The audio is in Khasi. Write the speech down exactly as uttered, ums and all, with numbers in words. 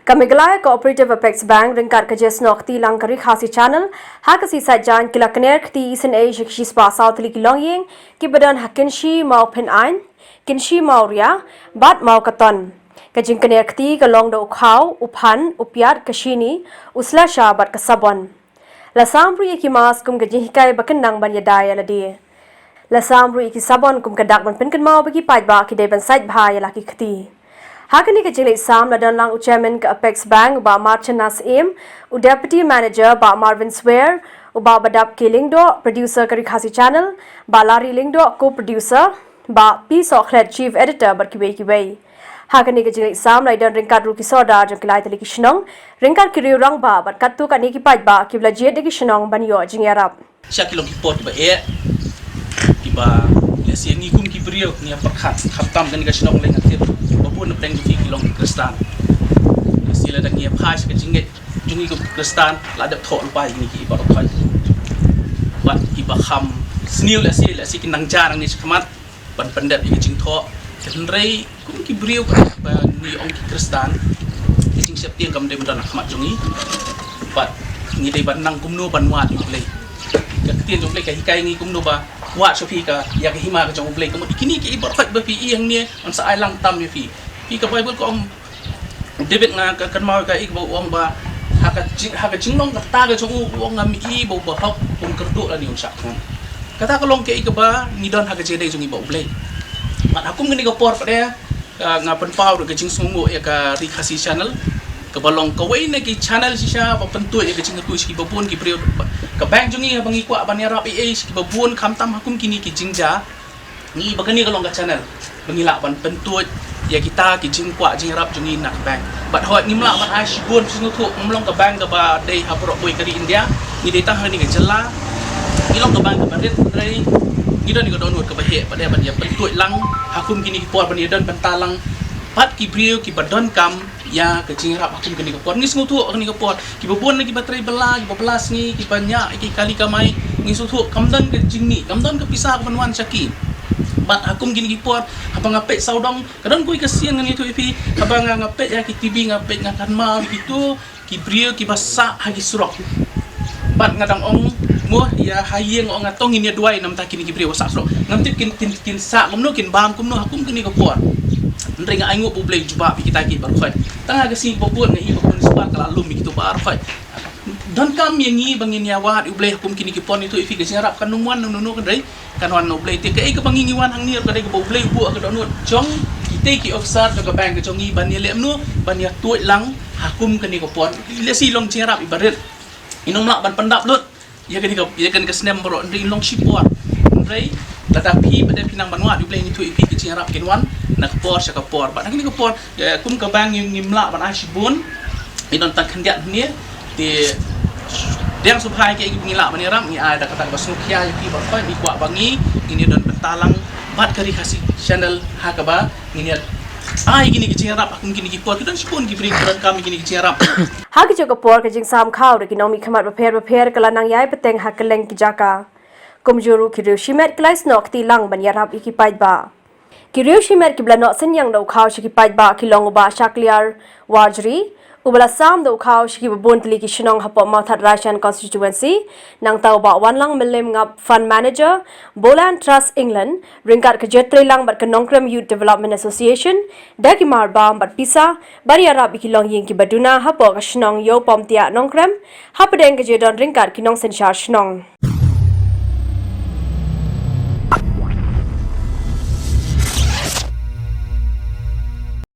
Ka Meghalaya Cooperative Apex Bank ryngkat ka jingïasnoh kti lang ka Ri Khasi Channel ha ka sngi Saitjaiñ ki la kner kti isynei sha ki shispah saw tylli ki longïing kiba don ha Kynshi Mawpynaiñ, Kynshi Mawria bad Mawkaton. Ka jingkner kti ka long da u khaw, u phan, u piat, ka shini, u slasha bad ka sabon. La sam ruh ïa ki mask kum ka jinghikai ba kynnang ban ïada ïa lade. La sam ruh ïa ki sabon kum ka dak ban pynkynmaw ba ki paidbah ki dei ban sait bha ïa la ki kti. Ha kane ka jingleit sam la don lang u Chairman ka Apex Bank, u Bah Marchena Syiem, u Deputy Manager, Bah Marvin Swer, u Bah Badap K Lyngdoh, Producer ka Ri Khasi Channel, Bah Larry Lyngdoh, Co-Producer, Bah P Sohkhlet, Chief Editor bad kiwei kiwei. Ha kane ka jingleit sam la ïadon ryngkat ruh ki sordar jong ki lai tylli ki shnong, ryngkat ki riew rangbah bad katto katne ki paidbah kiba la jied da ki shnong ban ïoh jingïarap. Sha ki long ki por kiba eh, kiba lehse ngi kum ki briew ngi ïa pyrkhat, khamtam kane ka shnong Laitumkhrah, ba bun na pdeng jong ki ki long ki Khristan. Lehse lada ngi ïa phai sha ka jingngeit jong ngi kum ki Khristan, la dep thoh lypa ïa ngi ki baroh khoit. Bad kiba kham sniew lehse, lehse kin nang jia nangne shakhmat ban pyndep ïa ka jingthoh. Hynrei kum ki briew ba ngi ong ki Khristan, ka jingsheptieng kam dei ban don ha khmat jong ngi. Bad ngi dei ban nang kumno ban wad ïa U Blei. Ka ktien jong U Blei ka hikai ngi kumno ba wad sha phi ka, ïa ka hima ka jong U Blei. Ka mut kine ki baroh khoit ba phi ïeng ne, yn sa ai lang tam ïa phi. Phi, ka Baibl ka ong, David nga ka kynmaw ka, ïa kaba u ong ba ha ka jing, ha ka jinglong kata ka jong u, u ong, ngam i ba u bahok un kyrduh lane un shah thngan. Kata ka long kaei kaba ngi don ha ka jingïadei jong ngi bad U Blei. Bad ha kum kane ka por pat de, ah, nga pynpaw ruh ka jingsngewnguh ïa ka Ri Khasi Channel, kaba long kawei na ki channel shisha ba pyntuid ïa ka jingkyrkhu sha kiba bun ki briew. Ka bank jong ngi haba ngi kwah ban ïarap ei ei sha kiba bun, khamtam ha kum kine ki jingjia, ngi ba kane ka long ka channel ba ngi lah ban pyntuid ïa kita ki jingkwah jingïarap jong ngi na ka bank. Bad hooid ngim lah ban ai shibun, phi sngewthuh, ngim long ka bank kaba dei ha baroh kawei ka ri India, ngi dei tang ha kane ka jylla. Ngi long ka bank kaba rit, hynrei ngi don ïa ka dohnud kaba heh pat de ban ïa pyntuid lang ha kum kine ki por, ban ïa don bynta lang bad ki briew kiba donkam ïa ka jingïarap ha kum kane ka por. Ngi sngewthuh ha kane ka por kiba bun na kiba trei bylla, kiba bylla sngi, kiba ñiah ïa ki kali kamai, ngi sngewthuh kam don ka jingmih, kam don ka pisa kaban wan sha ki. Bad ha kum kine ki por, haba nga peit sawdong, ka don kawei ka sien ngan ïathuh ïa phi, haba nga, nga peit ïa ki T V, nga peit, nga kynmaw ïa kito ki briew kiba sah ha ki surok. Bad nga dang ong, mo, ïa ha ïing, ong, nga tong ngin ïa duwai namar kine ki briew ba sah surok. Ngam tip kin, kin, kin sah kumno, kin bam kumno ha kum kine ka por. Hynrei nga ainguh ba U Blei u jubab ïa kita ki baroh khoit. Tang ha ka sngi ba bud nga i ba ka municipal ka la lum ïa kito baroh khoit. Donkam ïa ngi ba ngin ïa wad ïa U Blei ha kum kine ki por. Ngi ïathuh ïa phi, ka jingïarap kan ym wan na uno uno, hynrei kan wan na U Blei. Te kaei kaba ngi, ngi wan hangne ruh ka dei kaba U Blei u buh ha ka dohnud jong kitei ki officer jong ka bank ka jong ngi ban ïaleh kumno, ban ïathuh lang ha kum kane ka por. Lehse i long jingïarap iba rit, in ym lah ban pyndap lut ïa kane ka, ïa kane ka snem baroh, hynrei in long shipor. Hynrei lada phi pat de phi nang ban wad ïa U Blei, ngi ïathuh ïa phi, ka jingïarap kan wan na ka por sha ka por. Bad ha kane ka por, eh, kum ka bank ngi, ngim lah ban ai shibun, ngi don tang khyndiat hangne. Te dang sngewbha ïa kaei kaba ngi lah ban ïarap, ngi ai da kata kaba sngewkhia ïa phi baroh khoit. Ngi kwah ba ngi, ngin ïa don bynta lang bad ka Ri Khasi Channel ha kaba ngin ïa ai kine ki jingïarap ha kum kine ki por. Ki don shibun ki briew kiba donkam ïa kine ki jingïarap. Ha kajuh ka por, ka jingsam khaw da ki nongmihkhmat bapher bapher ka la nang ïai bteng ha kylleng ki jaka. Kumjuh ruh ki riew shimet ki la ïasnoh kti lang ban ïarap ïa ki paidbah. Ki riew shimet kiba la noh synñiang da u khaw sha ki paidbah ki long u Bah Shakliar Warjri, uba la sam da u khaw sha kiba bun tylli ki shnong hapoh Mawthadraishan Constituency, nangta u Bah Wanlang Mylliem Ngap, Fund Manager, Boland Trust England, ryngkat ka jingïatreilang bad ka Nongkrem Youth Development Association, da ki marbam bad pisa, ban ïarap ïa ki longïing kiba duna hapoh ka shnong Ïewpomtiah Nongkrem, hapdeng ka jingdon ryngkat ki nongsynshar shnong.